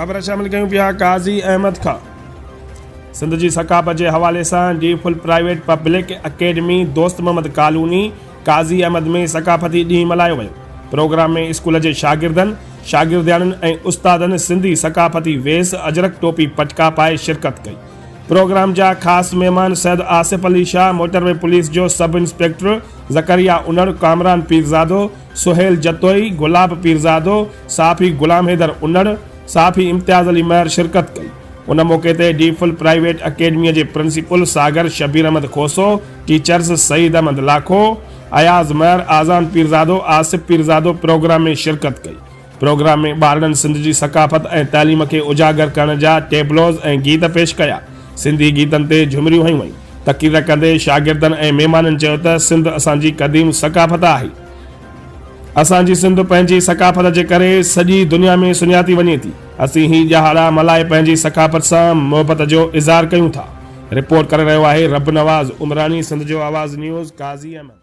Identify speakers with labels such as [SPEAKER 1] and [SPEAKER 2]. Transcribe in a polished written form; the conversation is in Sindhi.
[SPEAKER 1] خبر شامل ڪيون پيا قاضي احمد کان سنڌ جي ثقافت جي حوالي سان D full private public academy Dost Muhammad colony Qazi Ahmed ۾ ثقافتي ڏينهن ملهايو ويو. پروگرام ۾ اسڪول جي شاگردن، شاگردياڻين ۽ استادن سنڌي ثقافتي ويس اجرڪ ٽوپي پٽڪا پائي شرڪت ڪئي. پروگرام جا خاص مهمان Syed Asif Ali Shah, motor V police جو سب انسپيڪٽر زڪريا انڙ، ڪامران پيرزادو، سهيل جتوئي، گلاب پيرزادو، صحافي غلام حيدر انڙ، صحافي امتياز علي مهر شرڪت ڪئي. ان موقعي تي ڊي فل پرائيويٽ اڪيڊميء جي پرنسپل ساگر شبير احمد کوسو، ٽيچرز سعيد احمد لاکو، اياز مهر، آذان پيرزادو، آصف پيرزادو پروگرام ۾ شرڪت ڪئي. پروگرام ۾ ٻارڙن سنڌ جي ثقافت ۽ تعليم کي اجاگر ڪرڻ جا ٽيبلوز ۽ گيت پيش ڪيا. سنڌي گيتن تي جهمريون هنيون ويون. تقرير ڪندي شاگردن ۽ مهمانن چيو ته سنڌ اسان جي قديم ثقافت آهي. اسان جي سنڌ پنهنجي ثقافت جي ڪري سڄي دنيا ۾ سڃاتي وڃي ٿي. اسين هي ڏهاڙا ملهائي پنهنجي ثقافت سان محبت جو اظهار ڪيون ٿا. رپورٽ ڪري رهيو آهي رب نواز عمراڻي سنڌ جو آواز نيوز قاضي احمد.